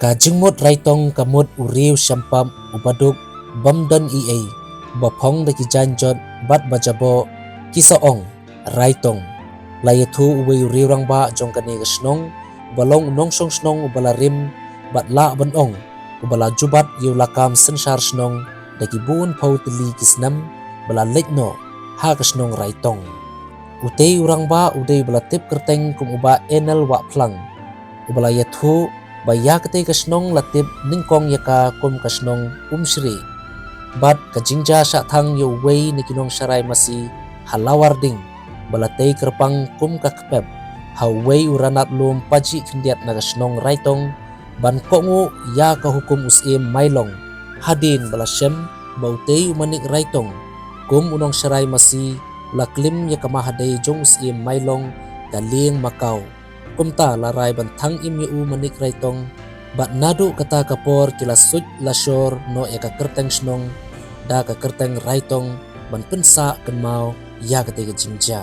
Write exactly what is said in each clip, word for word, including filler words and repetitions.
Ka jingmut Raitong ka mut u riew shempap uba duk bym don ei ei, ba phong da ki jaiñ jot bad ba jaboh, ki sa ong Raitong. La ïathuh uwei u riew rangbah jong kane ka shnong, uba long u nongshong shnong uba la rim bad lah ban ong uba la jubat ïa u lakam synshar shnong da ki bun phew tylli ki snem ba la leit noh ha ka shnong Raitong. Utei u rangbah u dei ba la tip kyrteng kum u Bah Enel Wahphlang, uba la ïathuh ba ïa katei ka shnong la tip nyngkong ïa ka kum ka shnong Umshrieh. Bad ka jingjia shah thang ïa uwei na ki nongsharai masi ha Lawarding, ba la tei kyrpang kum ka kpep ha uwei u ranat lum pajih khyndiat na ka shnong Raitong ban kohnguh ïa ka hukum u Syiem Mailong, hadien ba la shem ba utei u Manik Raitong kum u nongsharai masi la klim ïa ka mahadei jong u Syiem Mailong, ka Lieng Makau. Kumta la rai ban thang im ïa u Manik Raitong, bad naduh kata ka por ki la suid la shor noh ïa ka kyrteng shnong da ka kyrteng Raitong ban pynsah kynmaw ïa katei ka jingjia.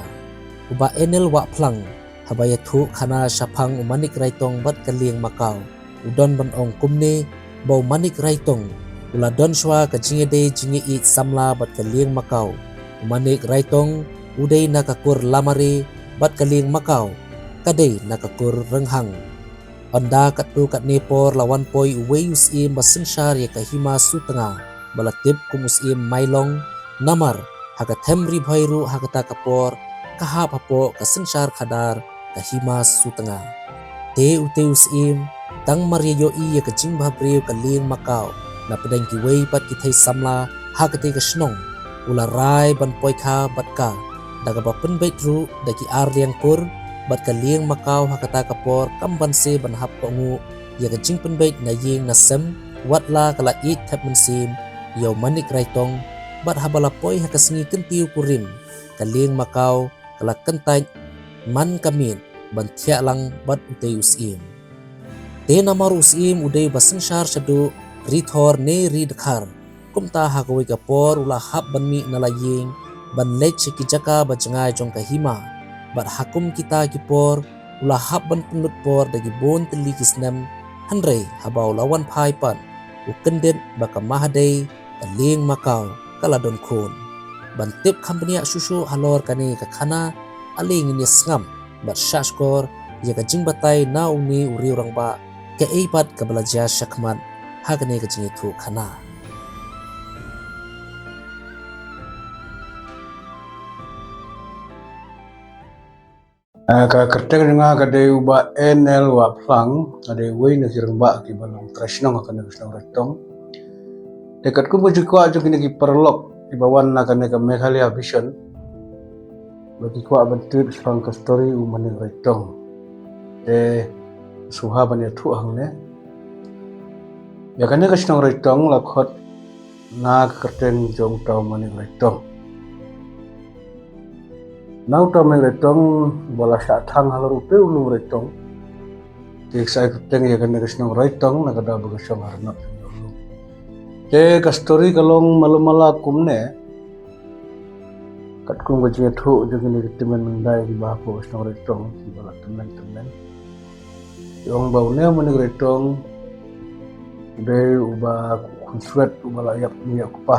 U Bah Enel Wahphlang, haba ïathuh khana shaphang u Manik Raitong bad ka Lieng Makau, u don ban ong kumne ba u Manik Raitong u la don shuwa ka jingïadei jingïeit samla bad ka Lieng Makau. U Manik Raitong u dei na ka kur Lamare bad ka Lieng Makau ka dei na ka kur Rynghang. Ynda katto katne por la wan poi uwei u syiem ba synshar ïa ka hima Sutnga, ba la tip kum u Syiem Mailong, namar ha ka them Ri Bhoi ruh ha kata ka por ka hap hapoh ka synshar khadar ka hima Sutnga. Te utei u syiem, tang mar ïa ïohi ïa ka jingbhabriew ka Lieng Makau na pdeng kiwei pat ki thei samla ha katei ka shnong, u la rai ban poikha bad ka da kaba pynbeit ruh da ki ar liang kur, bad ka Lieng Makau ha kata ka por kam banse ban hap kohnguh ïa ka jingpynbeit na ïing na sem, wat la ka la ïeit thep mynsiem ïa u Manik Raitong. Bad haba la poi ha ka sngi kyntiew kurim, ka Lieng Makau ka la kyntait man ka miet ban thiah lang bad utei u syiem. Te namar u syiem u dei ba synshar shaduh ri thor ne ri dkhar, kumta ha kawei ka por u la hap ban mih na la ïing ban leit sha ki jaka ba jngai jong ka hima. Bad ha kum kita ki por u la hap ban pynlut por da ki bun tylli ki snem, hynrei haba u la wan phai pat, u kyndit ba ka mahadei ka Lieng Makau ka la don khun. Ban tip kham bniah shuh shuh halor kane ka khana, ale ngin ïa sngap bad shahshkor ïa ka jingbatai na une u riew rangbah, kaei pat kaba la jia shakhmat ha kane ka jingïathuh khana. Ah, ka kyrteng jong nga ka dei u Bah Enel Wahphlang, nga dei uwei na ki rangbah kiba long trai shnong ha kane ka shnong Raitong. Te katkum ka jingkwah jong kine ki paralok kiba wan na kane ka Meghalaya Vision, ba ki kwah ban tip shaphang ka story u Manik Raitong. Te sngewbha ban ïathuh hangne. Ïa kane ka shnong Raitong la khot na ka kyrteng jong uta u Manik Raitong. Na uta u Manik Raitong ba la shah thang halor utei u lum Raitong, te sa ai kyrteng ïa kane ka shnong Raitong na ka daw ba ka shong ha rngot jong u lum. Te ka story ka long malu mala kumne. Katkum ka jingïathuh jong kine ki tymmen myndai kiba hapoh ka shnong Raitong kiba la tymmen tymmen. Ki ong ba une u Manik Raitong u dei uba khunswet uba la ïap kmie ïap kpa.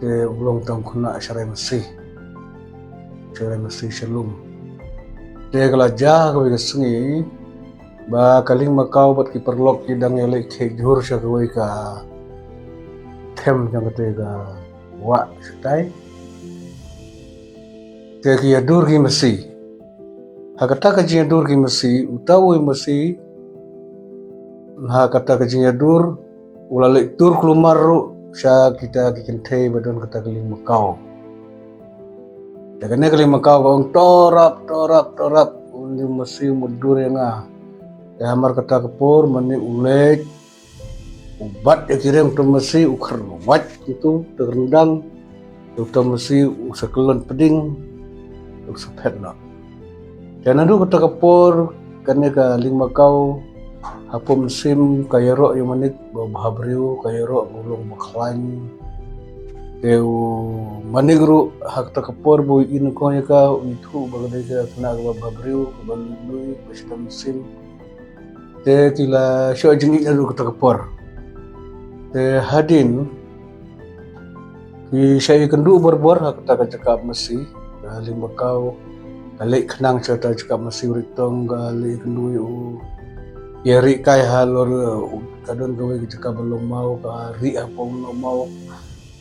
Te u long tang khynnah sharai masi, sharai masi sha lum. Te ka la jia ha kawei ka sngi ba ka Lieng Makau bad ki paralok ki dang ïaleit khie jhur sha kawei ka them jong kata ka wah shatai. Te ki ïadur ki masi. Ha kata ka jingïadur ki masi, uta uwei u masi, ha kata ka jingïadur u la leit tur kulmar ruh sha kita ki kynthei ba don kata ka Lieng Makau. Te kane ka Lieng Makau ka ong, "To rap, to rap, to rap, une u masi u mutdur ïa nga." Te hamar kata ka por Manik u leit, u bat ïa ki reng uta u masi, u kyrwat ïa uta u ryndang, uta u masi u sa kyllon pding, u sa phet noh. Te naduh kata ka por kane ka Lieng Makau hapoh mynsiem ka ïaroh ïa u Manik ba u bhabriew, ka ïaroh ba u long ba khlaiñ. Te u Manik ruh ha kata ka por ba u ïohi nyngkong ïa ka, u ithuh ba ka dei ka khynnah kaba bhabriew, kaba lui lui, ba shitom mynsiem. Te ki la shoh jingïeit naduh kata ka por. Te hadien ki shah ïakynduh borbor ha kata ka jaka masi, ka Lieng Makaw ka leit khnang sha kata ka jaka masi, u Ritong ka leit ïakynduh ïa u, ïa rieh kai halor, uh, ka don kawei ka jaka ba long maw, ka rieh hapoh u noh maw.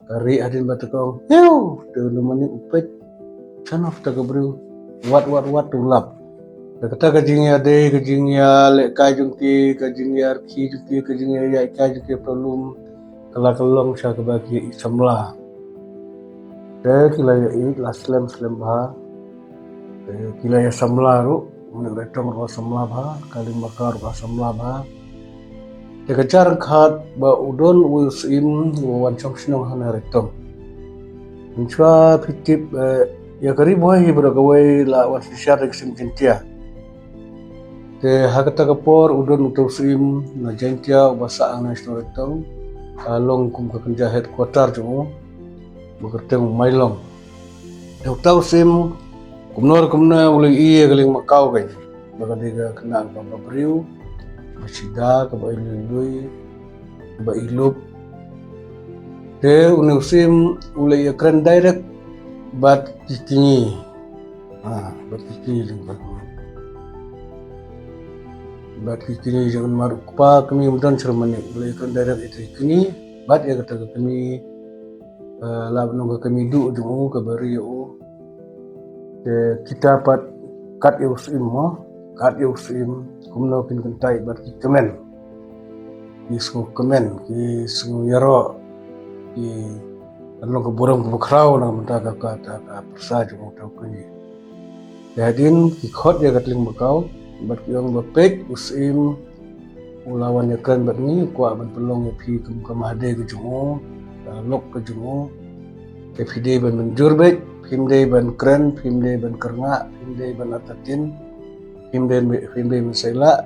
Ka rieh hadien ba te ka ong, "Hiu!" Te u Manik u peit, "Shano kata ka briew?" Wat, wat, wat, u lap. Te kata ka jingïadei, ka jingïalehkai jong ki, ka jingïarkhie jong ki, ka jingïaïaid kai jong ki hapoh lum, ka la kyllon sha kaba ki ïa samla. Te ki la ïa ïeit, la slem slem bha. Te ki la ïa samla ruh, u Ritong ruh ka samla bha, ka Lieng Makaw ruh ka samla bha. Te ka jar khat ba u don u syiem u wan shong shnong ha na Ritong. Mynshuwa phi tip, eh, ïa ka Ri Bhoi hi baroh kawei la wan synshar da ka sim Jaintia. Te ha kata ka por u don uta u syiem na Jaintia uba sah ha na shnong Ritong, ka long kum ka kynja headquarter jong u, ba kyrteng u Mailong. Te uta u syiem kumno re kumno u la ïohi ïa ka Lieng Makaw, ka ba ka dei ka khynnah kaba briew, ba shida, kaba i lui lui, kaba i lup. Te une u syiem u la ïakren direct bad ki kñi. Ha, bad ki kñi jong u. Bad ki kñi jong u, namar u kpa kmie um don shuh, Manik, u la ïakren direct ïa ki kñi bad ïa kata ka kmie, eh, la ban ong ka kmie duh jong u, kaba ri ïa u. Te kita pat kat ïa u syiem mo, kat ïa u syiem, kumno kin kyntait bad ki kmen. Ki sngewkmen, ki sngew ïaroh, ki, kan long ka burom kaba khraw na ka bynta ka, ka, ka, ka pyrsa jong uta u kñi. Te hadien ki khot ïa ka Lieng Makaw bad ki ong ba peit u syiem u la wan ïakren bad ngi, u kwah ban pynlong ïa phi kum ka mahadei ka jong u, ka lok ka jong u. Te phi dei ban mynjur beit, phim dei ban kren, phim dei ban kyrngah, phim dei ban artatien, phim dei, phim dei ban sailah.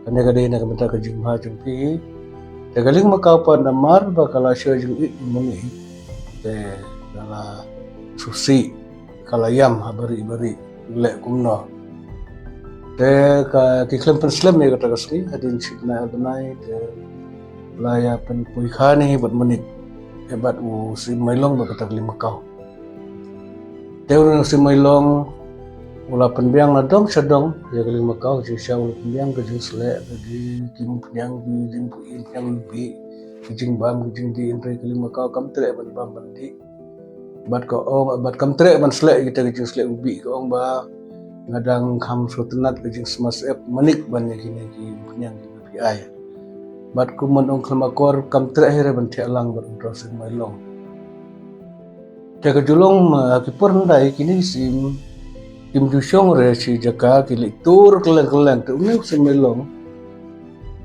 Kane ka dei na ka bynta ka jingbha jong phi. Te ka Lieng Makaw pat namar ba ka la shu jingïeit mynne, te ka la sngewsih, ka la ïam ha barieh barieh, leh kumno. Te ka, ki khlem pynslem ïa kata ka sngi, hadien shi bnai ar bnai, te la ïa pynpoi kha ne bad Manik, eh, bad u syiem Mailong bad kata ka Lieng Makaw. Te une u syiem Mailong u la pynbiang na dong sha dong ïa ka Lieng Makaw, jingshisha u la pynbiang ka jingsleh, ka jingim pynïang, ka jingim pynïang bih, ka jingbam, ka jingdih, hynrei ka Lieng Makaw kam treh ban bam ban dih. Bad ka ong, bad kam treh ban sleh ïa kita ki jingsleh u bih, ka ong ba nga dang kham sngewtynnat ka jingsma syep Manik ban ïa kine ki pynïang kiba phi ai. Bad kum ban ong khlem akor, kam treh hi re ban thiah lang bad uta u syiem Mailong. Te ka ju long ma ki por hyndai kine ki syiem kim ju shong re shi jaka, ki leit tur kylleng kylleng. Te une u syiem Mailong,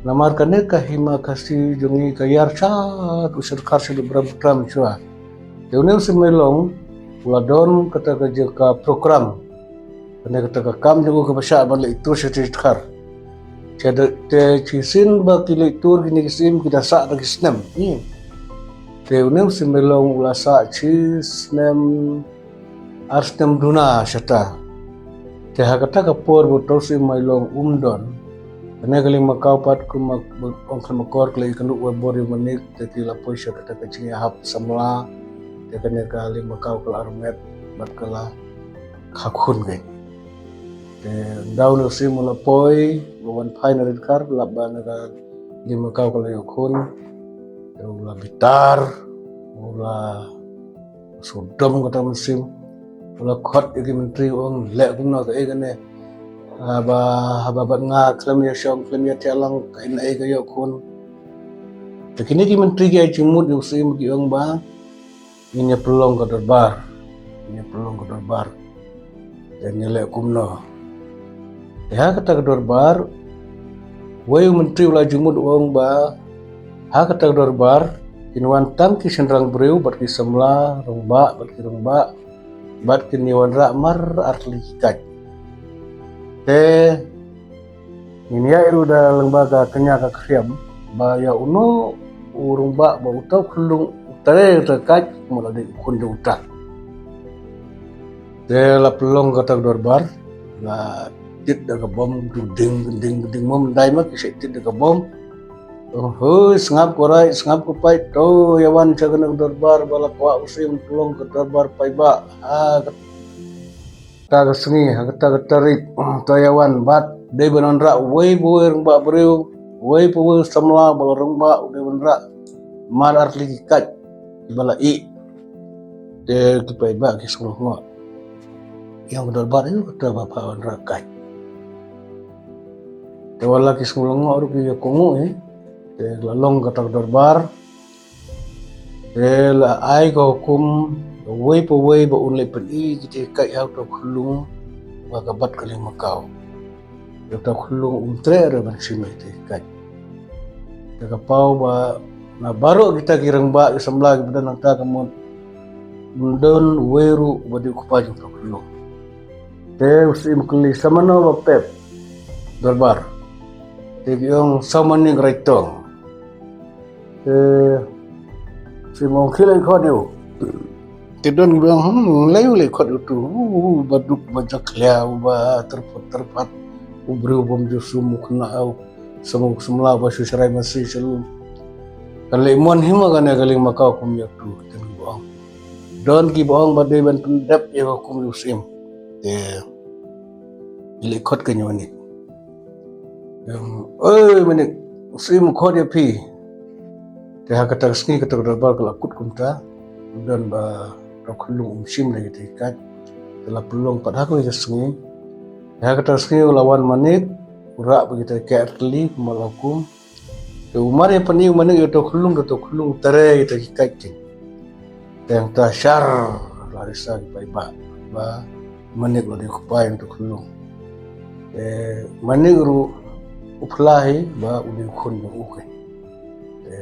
namar kane ka hima Khasi jong ngi ka ïar sha u sha dkhar sha Brahmaputra mynshuwa. Te une u syiem Mailong u la don kata ka jaka program, kane kata ka kam jong u kaba shah ban leit tur sha dkhar. Te, te shisien ba ki leit tur kine ki syiem ki da sah da ki snem. Hmm. Te une u syiem Mailong u la sah shisnem ar snem duna shata. Te ha kata ka por ba uta u syiem Mailong um don, kane ka Lieng Makaw pat kum ba ong khlem akor ka la ïakynduh borbor ïa u Manik, te ki la poi sha kata ka jingïahap samla. Te kane ka Lieng Makaw ka la armet bad ka la kha khun keiñ. Te ynda une u syiem u la poi, u la wan phai na Ri-dkhar, lap ba na ka Lieng Makaw ka la ïoh khun. Te u la bitar, u la sngewdom kata u mynsiem. U la khot ïa ki myntri, u ong, "Leh kumno, kaei kane? Haba, haba bad nga khlem ïa shong, khlem ïa thiah lang, kaei na ei ka ïoh khun?" Te kine ki myntri ki ai jingmut ïa u syiem, ki ong ba, "Ngin ïa pynlong ka dorbar. Ngin ïa pynlong ka dorbar. Te ngin ïa leh kumno?" Te ha kata ka dorbar, uwei u myntri u la jingmut, u ong ba, "Ha kata ka dorbar kin wan tang ki shynrang briew bad ki samla rangbah bad ki rangbah, bad kin ïa wanrah mar ar tylli ki kait. Te ngin ïaid ruh da lyngba ka kñia ka khriam, ba ïa uno u rangbah ba uta u khyllung u trei da ka kait, kumno la dei u khun jong uta." Te la pynlong kata ka dorbar, la tit da ka bom, ding ding ding, mom dai ma ki shait tit da ka bom. Hoi, sngap ko rai, sngap ko pait, to ïa wan sha kane ka dorbar ba la kwah u Syiem, pynlong ka dorbar paidbah ha kata ka sngi, ha kata ka tarik. To ïa wan, bad dei ban wanrah uwei pa uwei rangbah briew, uwei pa uwei samla ba la rangbah, u dei ban wanrah man ar tylli ki kait kiba la ïeh. Te ki paidbah ki sngewlyngngoh. Ïa ka dorbar ïa kata ba phah wanrah kait. Te wat la ki sngewlyngngoh ruh ki ïa kohnguh, eh. Te la long kata ka dorbar. Te la ai ka hukum, uwei pa uwei ba un leit pyni kita ki kait ha uta u khyllung ba ka bat ka lieng makaw. Uta u khyllung um treh re ban shim ïa kita ki kait. Te ka paw ba na baroh kita ki rangbah ki samla kiba don hangta ka mut, ym don uwei ruh ba dei u kpa jong uta u khyllung. Te u Syiem u kylli, sa mano ba pep dorbar? Te ki ong, sa u Manik Raitong. Te u Syiem u ong, khie leit khot ïa u. Te don kiba ong, hmm, lei u leit khot ïa utu, u ba duk ba jakhlia, u ba tyrpad tyrpad, u briew bym ju sum, u khynnah, u samla, u samla ba shu sharai masi sha lum. Kan leit mon hi ma kane ka lieng makaw kum ïa utu, don kiba ong. Don kiba ong ba dei ban pyndep ïa ka hukum ïa u Syiem. Te ngi leit khot ka ïa u Manik. Em, oi Manik, u Syiem u khot ïa phi. Te ha kata ka sngi kata ka dorbar ka la kut kumta. Don ba uta u khyllung um shim da kita ki kait. Te la pynlong pat ha kawei ka sngi. Te ha kata ka sngi u la wan Manik, u rah ba kita ki kait ar tylli kumba la hukum. Te u mar ïa pyni u Manik ïa uta u khyllung, uta u khyllung u tyrei ïa kita ki kait kin. Te hangta shar la risa ki paidbah ba u Manik la dei u kpa ïa uta u khyllung. Te u Manik ruh u phla hi ba u dei u khun jong u keiñ. Te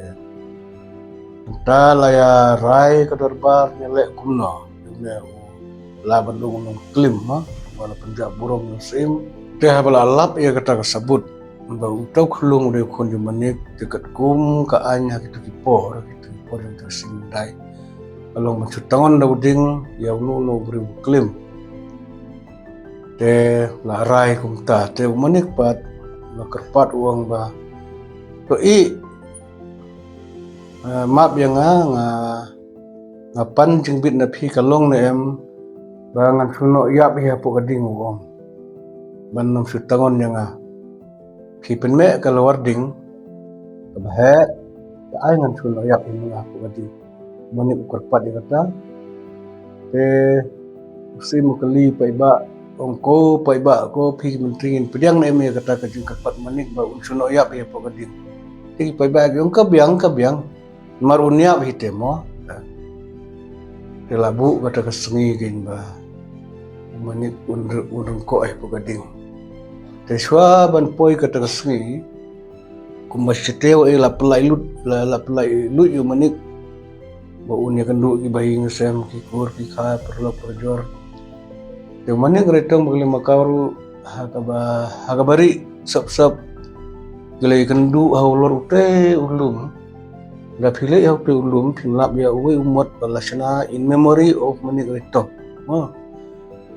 hangta la ïa rai ka dorbar, ïa leh kumno. Une u la ban long u nongklim, ha, ba la pynjah burom ïa u Syiem. Te haba la lap ïa kata ka sabut ba uta u khyllung u dei u khun jong u Manik, te katkum ka aiñ ha kita ki por, kita ki por jong ka Syiem Myndai, ka long ban shu tyngon da u ding ïa uno uno u briew ba klim. Te la rai kumta, te u Manik pat la kyrpad u ong ba, to ïeh, eh, map ïa nga, nga, nga pan jingbit na phi, ka long ne em ba ngan shu noh ïap hi hapoh ka ding, u ong. Ban ym shu tyngon ïa nga. Phi pynmih ka lawar ding kaba heh, ka ai ngan shu noh ïap hi ma nga hapoh ka ding. U Manik u kyrpad ïa kata. Te u Syiem u kylli paidbah, ong ko paidbah, ko phi ki myntri, ngin pdiang ne em ïa kata ka jingkyrpad u Manik ba un shu noh ïap hi hapoh ka ding. Te ki paidbah ki ong ka biang, ka biang. Namar un ïap hi te mo. Te la buh kata ka sngi keiñ ba u Manik un, un ryngkoh hi hapoh ka ding. Te shuwa ban poi kata ka sngi, kumba shi taïew eh la pynlait lut, la, la pynlait lut ïa u Manik ba un ïakynduh ki bahaïing hasem, ki kur ki kha, paralok parajor. Te u Manik Raitong ba ka lieng makaw ruh ha kaba, ha kaba rieh sop sop ki la ïakynduh ha u lor utei u lum. Lada phi leit ha utei u lum phin lap ïa uwei u mot ba la shna in memory of Manik Raitong. Ha.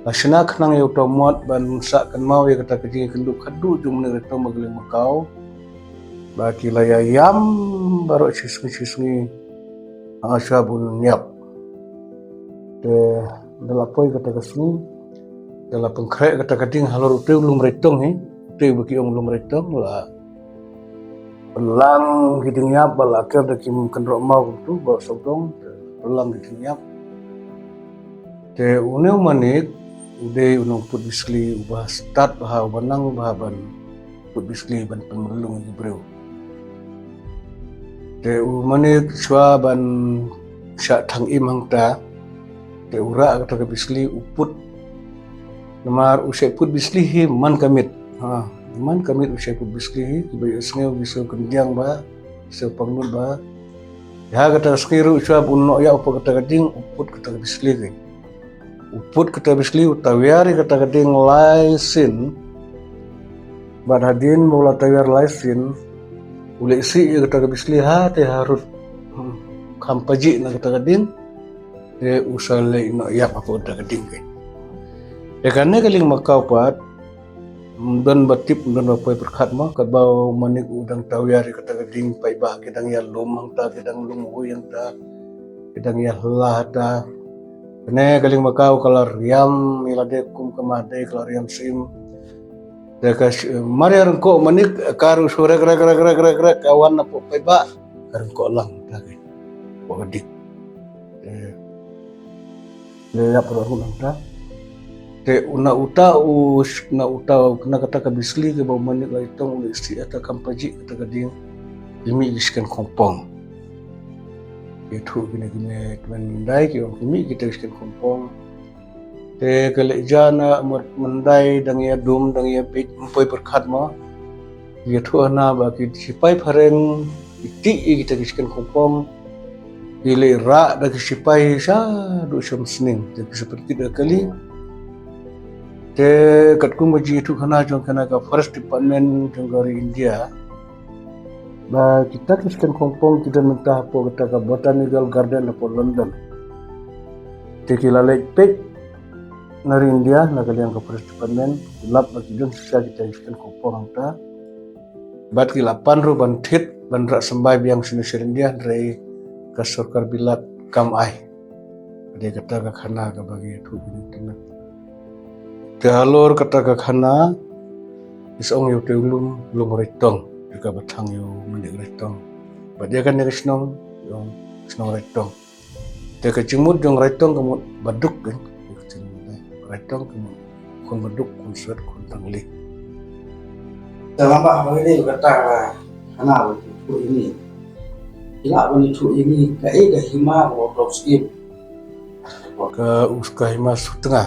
La shna khnang ïa uta u mot ban sah kynmaw ïa kata ka jingïakynduh khadduh jong u Manik Raitong ba ka lieng makaw. Ba ki la ïa ïam baroh shi sngi shi sngi. Ha, shuwa ban ïap. Te da la poi kata ka sngi, da la pynkhreh kata ka ding halor utei u lum Raitong hi. Utei ba ki ong lum Raitong, la pynlang ki ding ïap, ba la ker da ki kynroh maw kumtu ba sawdong, pynlang ki ding ïap. Te une u Manik u dei u nongput biskli uba stad bha, uba nang bha ban put biskli ban pynmlung ïa ki briew. Te u Manik shuwa ban shah thang im hangta, te u rah kata ka biskli u put. Namar u shait put biskli hi man ka miet. Ha, man ka miet u shait put biskli hi, kiba ïohsngew ki sngew kyndiang bha, ki sngew pangnud bha. Ha kata ka sngi ruh shuwa ba un noh ïap hapoh kata ka ding, u put kata ka biskli keiñ. U put kata ka biskli, u tawiar ïa kata ka ding lai sien. Bad hadien ba u la tawiar lai sien, u leit sih ïa kata ka biskli ha te harud. Hmm. Kham pajih na kata ka ding. Te u sa leit noh ïap hapoh kata ka ding keiñ. Te kane ka lieng makaw pat, Ym don ba tip, ym don ba poi pyrkhat mo, katba u Manik u dang tawiar ïa kata ka ding paidbah ki dang ïalum hangta, ki dang lum hui hangta, ki dang ïahylla hangta. Kane ka Lieng Makaw ka la riam ïa lade kum ka Mahdei, ka la riam syiem. Te ka sh-, mar ïa ryngkoh u Manik ka ruh shu rek rek rek rek rek rek ka wan napoh paidbah, ka ryngkoh lang ta ka. Wa ka dik. Te Te ïap ruh nangta. Te u na uta u sh-, na uta u na kata ka bisli kaba u Manik Raitong u leit sih ata kam pajih kata ka ding. Ki mih ki shken khongpong. Ïathuh kine kine ki ban dai ki ong ki mih kita ki shken khongpong. Te ka leit ja na mut mandai dang ïa dum dang ïa bit ym poi pyrkhat mo. Ïathuh hana ba ki sipai phareng ki tih ïa kita ki shken khongpong. Ki leit rah da ki sipai shaduh shong sning te ki sa pynkit da kali. Te katkum ka jingïathuh khana jong kane ka Forest Department jong ka ri India, ba kita ki shken khongpong ki don mynta hapoh kata ka Botanical Garden hapoh London. Te ki la leit peit na ri India na ka liang ka Forest Department, ki lap ba ki don shisha kita ki shken khongpong hangta. Bad ki la pan ruh ban thied ban rah symbai biang shane sha India, hynrei ka sorkar Bilat kam ai. Ka dei kata ka khana kaba ki ïathuh kine ki tnat. Te halor kata ka khana ki sa ong ïa uta u lum, lum Raitong, ïa kaba thang ïa u Manik Raitong. Bad ïa kane ka shnong, ïa u shnong Raitong. Te ka jingmut jong Raitong ka mut baduk kan. Raitong ka mut khun baduk, khun swet, khun tangli. Te lamba ha ine kata ka khana ba ïathuh ïa ngi. Ki lah ban ïathuh ïa ngi kaei ka hima kaba u syiem. Ka us ka hima Sutnga.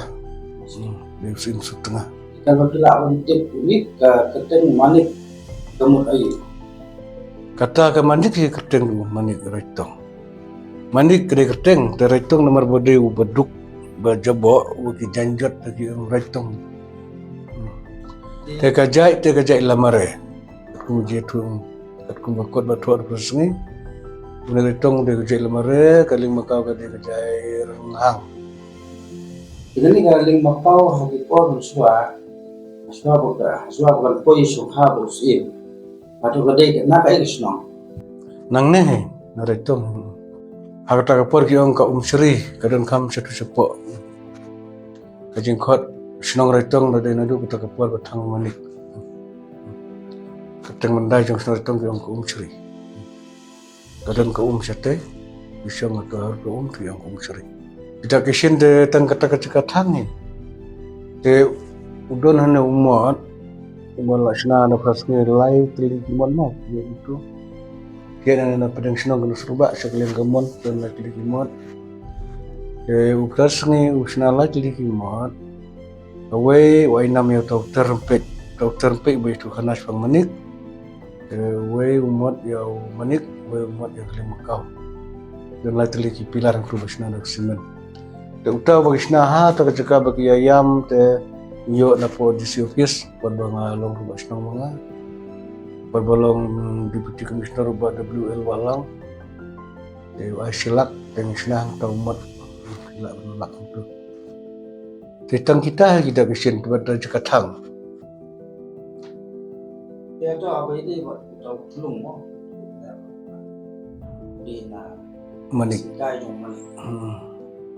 Hmm, ka us ka hima Sutnga. Kaba ki lah ban tip ïa ngi ka kyrteng Manik ka mut aïu. Kata ka Manik hi kyrteng u Manik Raitong. Manik ka dei kyrteng, te Raitong namar ba dei u baduk ba jaboh, u ki janjot te ki ong Raitong. Hmm. Te ka jait, te ka jait Lamare. Katkum jingïathuh, katkum ba kot ba thoh da u Phra Sngi. Une Raitong u dei ka jait Lamare, ka Lieng Makaw ka dei ka jait Rynghang. Kane ka Lieng Makaw ha ki por mynshuwa, mynshuwa ba ka, mynshuwa ba kan poi sngewbha ba u syiem. Hato ka dei na kaei ka shnong? Nangne hi, na Raitong. Ha kata ka por ki ong ka Umshri, ka donkam shatu shapoh. Ka jingkhot shnong Raitong la dei naduh kata ka por ba thang Manik. Ka teng mandai jong shnong Raitong ki ong ka Umshri. Ka don ka um shatei, ki shong ka har ka um ki ong ka Umshri. Kita ki shin te tang kata ka jaka thang hi. Te u don hane u mot, u ba la shna na Phra Sngi lai tylli ki mot mo, ïa itu. Ki na na pdeng shnong ka Nusruba, sha ka liang ka mon, don lai tylli ki mot. Te u Phra Sngi u shna lai tylli ki mot. Kawei u ai nam ïa uta u Ter Rympeit, uta u Ter Rympeit ba ïathuh khana shaphang Manik. Te uwei u mot ïa u Manik, uwei u mot ïa ka Lieng Makaw. Don lai tylli ki pilar hangtu ba shna da ka cement. Te uta ba ki shna ha, ta ka jaka ba ki ïa ïam, te ïoh napoh D C office, por ba nga long ruh ba shnong ba nga. Por ba long Deputy Commissioner ruh ba W L Wahlang. Te u ai shi lak, te ngi shna hangta u mot. Shi lak, lak hangtu. Te tang kita, kita ki shin, te bad ta jaka thang. Te to abai dei bad uta u khlung mo. Dei na Manik. Singkai jong Manik. Hmm.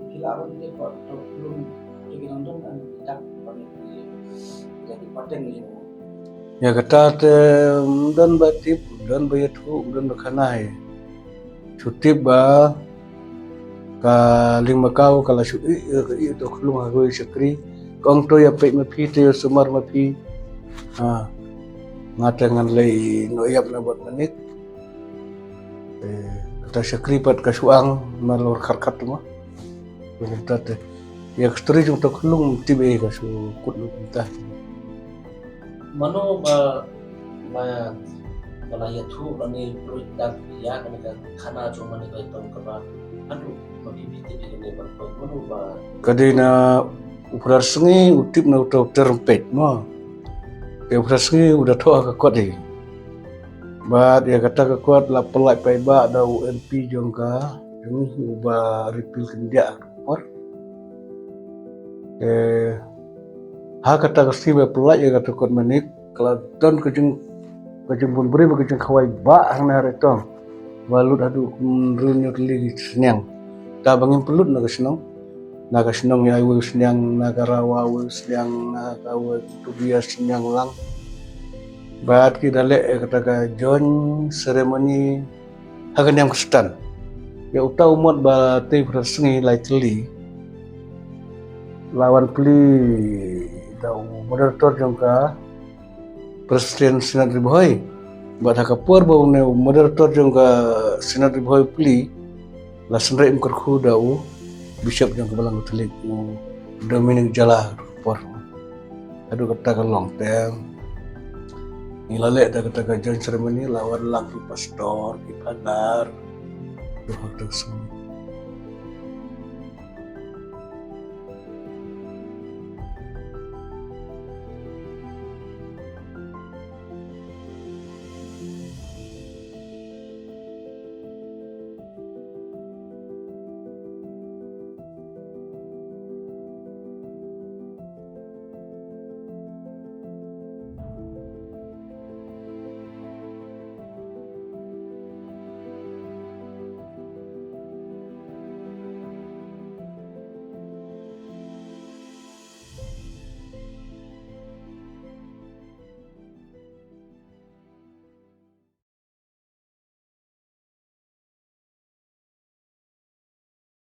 Ki lah ban dei bad uta u khlung. Te ki nang don kan dak ban ki, dak ki pateng jong. Ïa kata te, mm, don ba tip, don ba ïathuh, don ba khana hi. Shu tip ba ka Lieng Makaw ka la shu ïeh, ïeh, ïeh, to khlung ha kawei shakri. Ka ong to ïa peit ma phi, to ïa sumar ma phi. Ha. Nga te ngan leit noh ïap na bad Manik. Eh, kata shakri pat ka shu ang, ma lor khat khat tu ma. Kata te. Ïa ka story jong to khlung tip eh ka shu kut lut mynta. Mano ba, ba, ba la ïathuh lane pynroi dak ïa kane ka khana jong Manik Raitong kaba haduh ma phi phi tip ïa kane ban poi mano ba. Ka dei na u Phra Sngi u tip na uta u Ter Rympeit mo. Te u Phra Sngi u da thoh ha ka kot hi. Bad ïa kata ka kot la pynlait paidbah da u M P jong ka, jong u Bah Ripil Kyndiah ha ka por. Te Ha kata ka sngi ba pynlait ïa kata kot Manik, ka la don ka jing, ka jingbun briew bad ka jingkhawai ba hangne ha Raitong. Ba lut haduh hynriew hynñiew tylli ki sniang. Kaba ngim pynlut na ka shnong. Na ka shnong ïa uwei u sniang, na ka Rawa uwei u sniang, na ka Wei Tubia sniang lang. Bad ki da leh ïa kata ka joint ceremony ha ka niam Khristan. Ïa uta u mot ba tei phra sngi lai tylli la wan plie da u moderator jong ka Presbyterian Synod Ri Bhoi. Bad ha ka por ba une u moderator jong ka Synod Ri Bhoi plie, la Synrei Im Kyrkhu da u Bishop jong ka Balang Katholik, u Dominic Jala, ha ka por. Haduh kata ka long te ngi la leh da kata ka joint ceremony, la wan lang ki pastor, ki phadar, haduh kata ka sngi.